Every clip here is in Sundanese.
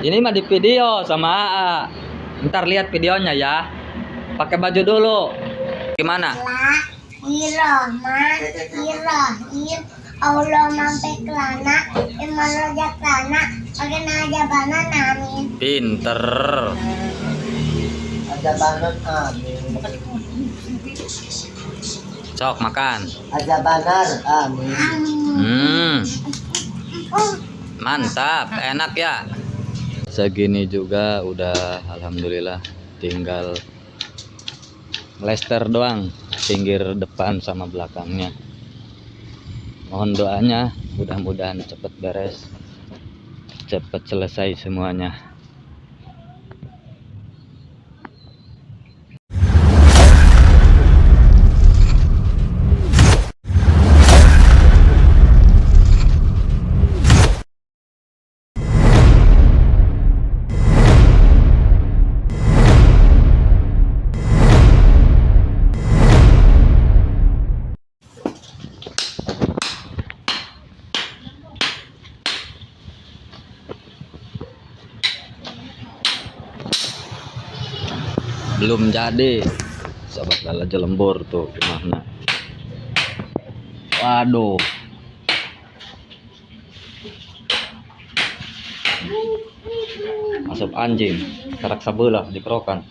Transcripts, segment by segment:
Ini mah di video sama AA. Ntar lihat videonya ya. Pakai baju dulu. Gimana? Bismillahirrahmanirrahim. Allah mampir kelana, iman roja kelana, pakai aja banana amin. Pinter. Aja banan amin. Sok makan. Aja banar amin. Mantap, enak ya. Segini juga udah alhamdulillah, tinggal lester doang pinggir depan sama belakangnya. Mohon doanya mudah-mudahan cepet beres, cepet selesai semuanya. Belum jadi sobat Lalajo Lembur tuh gimana. Waduh, masuk anjing karak sebelah dikerokan.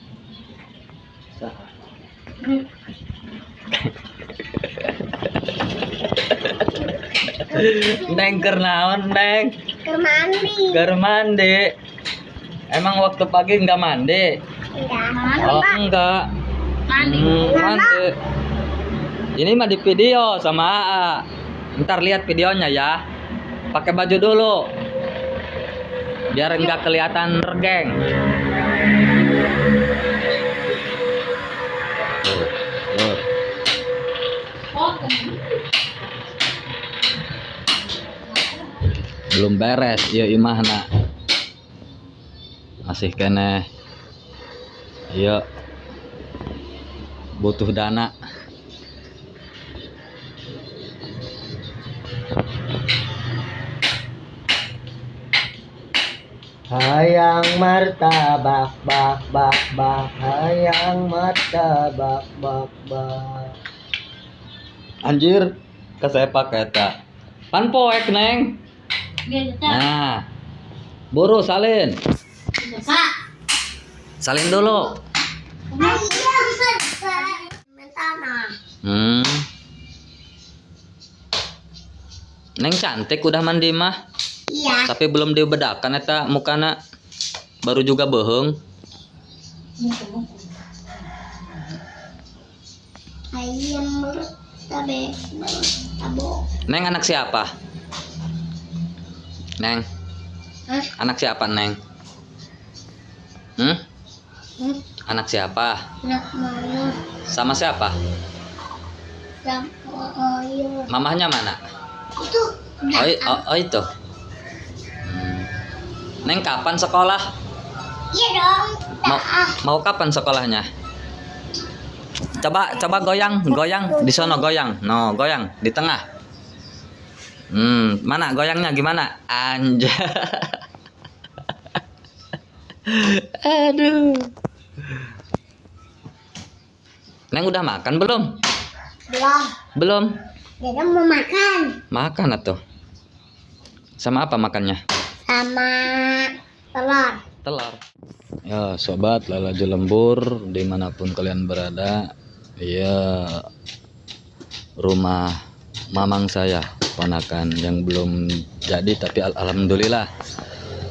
Neng keur naon, Neng? Keur mandi. Keur mandi. Emang waktu pagi nggak mandi? Enggak. Oh, enggak. Mandi. Mandi. Ini mah di video sama AA. Ntar lihat videonya ya. Pakai baju dulu. Biar nggak kelihatan regeng. Tuh, tuh. Belum beres ya imahna. Masih keneh. Ayo. Butuh dana. Hayang martabak bak bak bak, hayang martabak bak bak. Anjir, kesepak eta. Pan poek, Neng. Nah. Buru salin. Salin dulu. Neng cantik udah mandi mah. Iya. Tapi belum dibedakan eta mukana. Baru juga bohong. Ayam tabe tabo. Neng anak siapa? Neng. Hah? Anak siapa, Neng? Anak siapa? Anak mama. Sama siapa? Sama ayah. Mamahnya mana? Itu. Oh, itu. Neng kapan sekolah? Iya dong. Mau kapan sekolahnya? Coba goyang, goyang di sono goyang. No, goyang di tengah. Mana goyangnya gimana? Anjay. Aduh. Neng udah makan belum? Belum. Belum. Dede mau makan. Makan atuh. Sama apa makannya? Sama telur. Telur. Ya sobat Lalajo Lembur dimanapun kalian berada, ya rumah mamang saya ponakan yang belum jadi, tapi alhamdulillah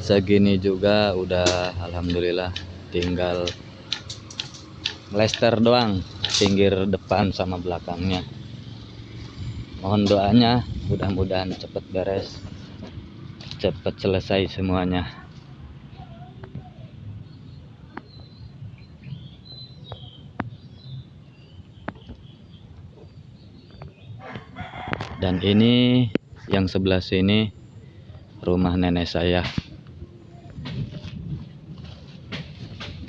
segini juga udah alhamdulillah, tinggal lester doang pinggir depan sama belakangnya. Mohon doanya mudah-mudahan cepet beres, cepet selesai semuanya. Dan ini yang sebelah sini rumah nenek saya.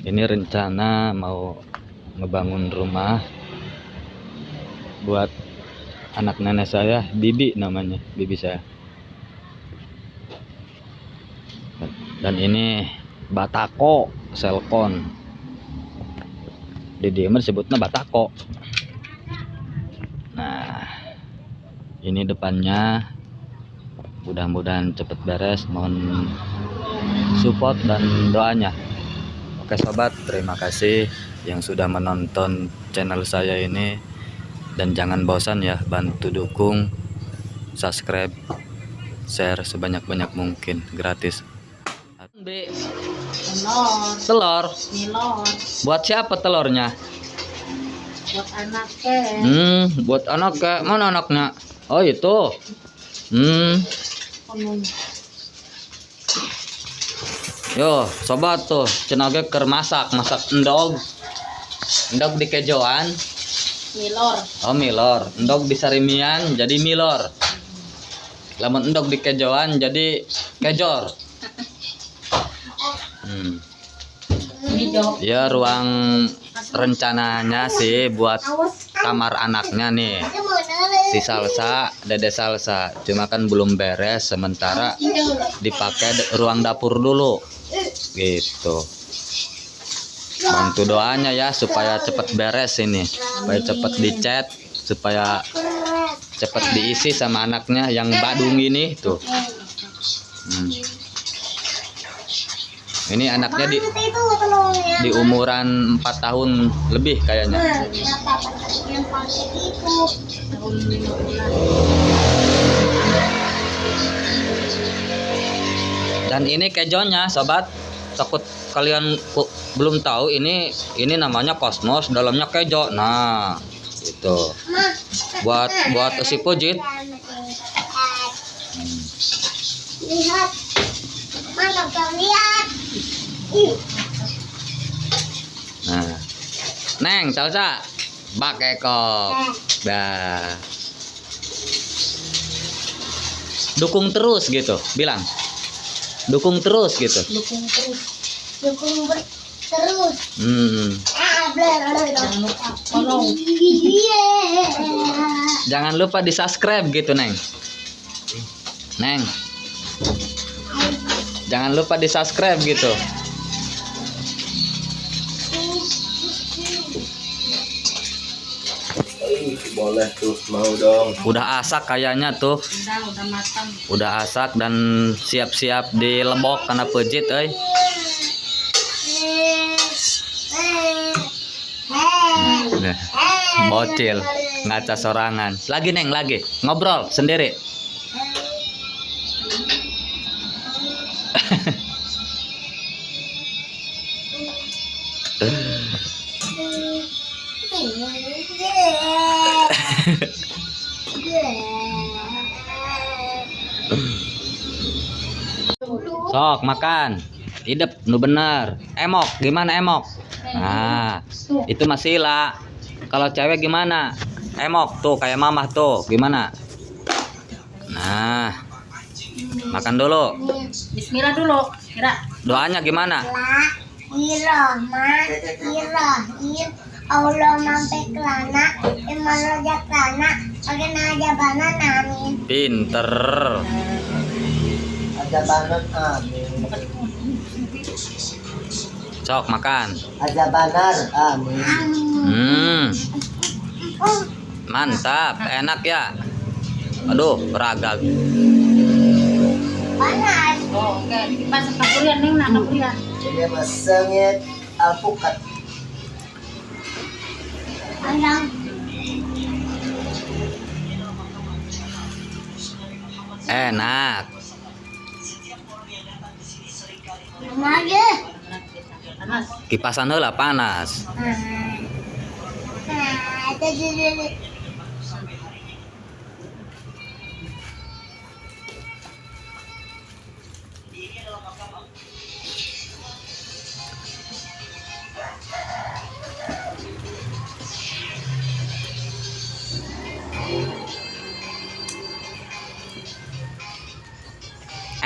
Ini rencana mau ngebangun rumah buat anak nenek saya, Bibi namanya, bibi saya. Dan ini Batako Selkon. Di dieu mah disebutna Batako. Nah, ini depannya. Mudah-mudahan cepet beres, mohon support dan doanya. Oke sobat, terima kasih yang sudah menonton channel saya ini, dan jangan bosan ya, bantu dukung, subscribe, share sebanyak-banyak mungkin, gratis. B. Telur. Telur. Milor. Buat siapa telurnya? Buat anaknya. Buat anaknya. Mana anaknya? Oh itu. Yo, sobat tuh, cenah ge keur masak, masak endog. Endog di kejoan. Milor. Oh, milor. Endog di sarimian jadi milor. Lamun endog di kejoan jadi kejor. Ya, ruang rencananya sih buat kamar anaknya nih. Si Salsa, Dede Salsa. Cuma kan belum beres, sementara dipakai ruang dapur dulu. Gitu. Bantu doanya ya supaya cepet beres ini, supaya cepet dicat, supaya cepet diisi sama anaknya yang Badung ini tuh. Ini anaknya di umuran 4 tahun lebih kayaknya. Dan ini kejonya sobat, takut kalian belum tahu, ini namanya kosmos, dalamnya kejo. Nah, itu. Buat si Pujit. Lihat. Mantap, lihat. Nah. Neng, Salsa, bak ekok. Dah. Dukung terus gitu, bilang. Dukung terus gitu. Dukung terus. Dukung terus. Jangan lupa follow. Jangan lupa di-subscribe gitu, Neng. Neng. Jangan lupa di-subscribe gitu. Boleh tuh, mau dong. Udah asak kayaknya tuh. Udah matang. Udah asak dan siap-siap dilebok karena pejit euy. Nah, bocil ngaca sorangan. Lagi Neng, lagi ngobrol sendiri. Sok makan. Idep nu bener. Emok gimana emok? Nah, itu masih lah. Kalau cewek gimana? Emok tuh kayak mamah tuh, gimana? Nah, makan dulu. Bismillah dulu, kira. Doanya gimana? Bismillahirrahmanirrahim. Allah mampir kelana, iman roja kelana, pakai aja banan, amin. Pinter. Aja banan, amin. Sok makan. Aja banar, amin. Mantap, enak ya. Aduh, ragag. Panas. Oh, oke. Pas kapurian nih, nak kapurian. Ini masengit alpukat. Enak. Kipasan heula panas.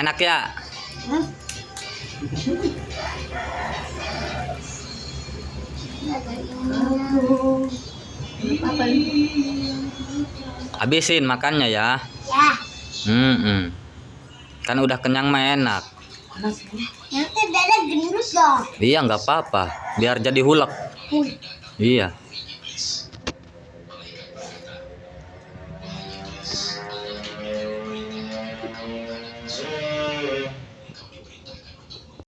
Enak ya? Habisin makannya ya. Ya. Kan udah kenyang mah enak. Nanti Dada gendut loh. Iya, nggak apa-apa. Biar jadi hulek. Wih, Iya.